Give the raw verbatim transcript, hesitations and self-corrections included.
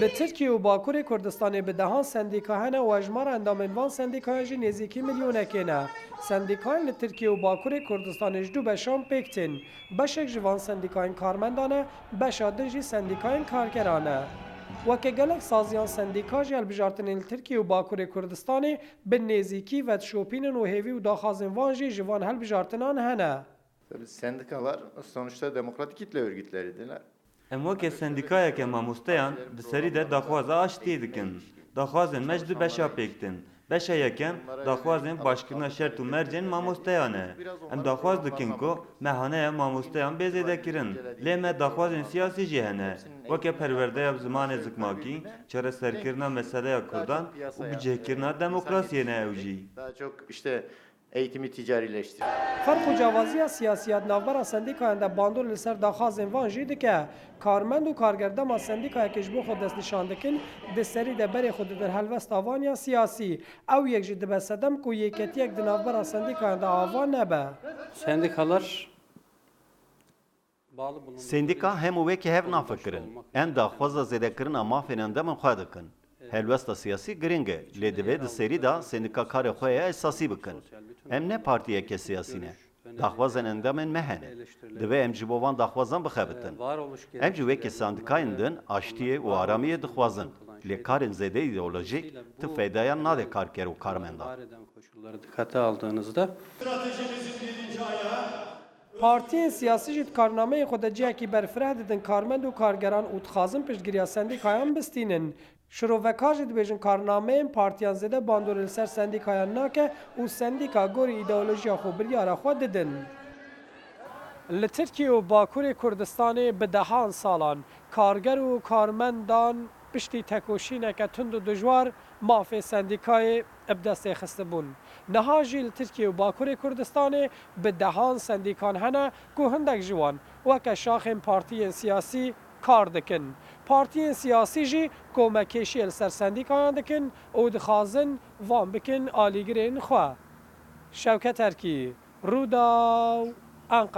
Li Tirkiye û Bakurê Kurdistanê bi dehan sendîka hene û hejmara endamên van sendîkayan jî nêzîkî milyonekê ne. Sendîkayên li Tirkiye û Bakurê Kurdistanê ji du beşan pêk tên. Beşek ji van sendîkayên karmendan e, beşa din jî sendîkayên kargeran e. Weke gelek saziyan sendîka jî hilbijartinên li Tirkiye û Bakurê Kurdistanê bi nêzîkî vedişopînin û hêvî û daxwazên van jî ji van hilbijartinan hene. Tabii sendikalar sonuçta demokratik kitle örgütleridirler. Em weke sendîkayeke mamosteyan di serî de daxwaza aştiyê dikin. Daxwazên me ji du beşa pêk tên. Beşa yekem, daxwazên başkirina şert û mercên mamosteyan e. Em daxwaz dikin ku mehaneya mamosteyan bê zêdekirin. Lê me daxwazên siyasî jî hene. Weke perwerdeya bi zimanê zikmakî, çareserkirina meseleya kurdan û bicihkirina demokrasiyê ne ew jî. Daha çok işte eğitimi ticarileştirmek. Ferq û ciyawaziya siyasî ya di navbera sendîkayan de bandor li ser daxwazên van jî dike. Karmend û karger dema sendîkayekê ji bo xwe destnîşan dikin, di serî de berê xwe didin helwesta van ya siyasî. Ew yek jî dibe sedem ku yeketiyek di navbera sendîkayan de ava nebe. Sendikalar Sendîka hemû wekî hev nafikirin. Em daxwaza zêdekirina mafên endamên xwe dikin. Helwesta siyasî giring e, lê divê di serî de sendîka karê xwe ya esasî bikin. Em ne partiyeke siyasî ne. Daxwazên endamên me hene. Divê em ji bo van daxwazan bixebitin. Em jî wekî sendîkayên din aştiyê û aramiyê dixwazin. Lê karên zêde îdeolojîk ti feydayan nade karker û karmendan. Koşulları dikkate aldığınızda Partiyên siyasî jî di karnameyên xwe de cihekî berfireh didin karmend û kargeran û dixwazin piştgiriya sendîkayan bistînin. Şirovekar jî dibêjin karnameyên partiyan zêde bandorê li ser sendîkayan nake û sendîka gorî îdeolojiya xwe biryara xwe didin. Li Tirkiye û Bakurê Kurdistanê bi dehan salan karger û karmendan piştî tekoşîneke tund û dijwar mafê sendîkayê bi destê xistibûn. Niha jî li Tirkiye û Bakurê Kurdistanê bi dehan sendîkan hene ku hindek ji wan weke şaxên partiyên siyasî kar dikin. Partiyên siyasî jî komekêşiyê li ser sendîkayan dikin û dixwazin van bikin alîgirên xwe. Şewket Erkî, Rûdaw, Enqere.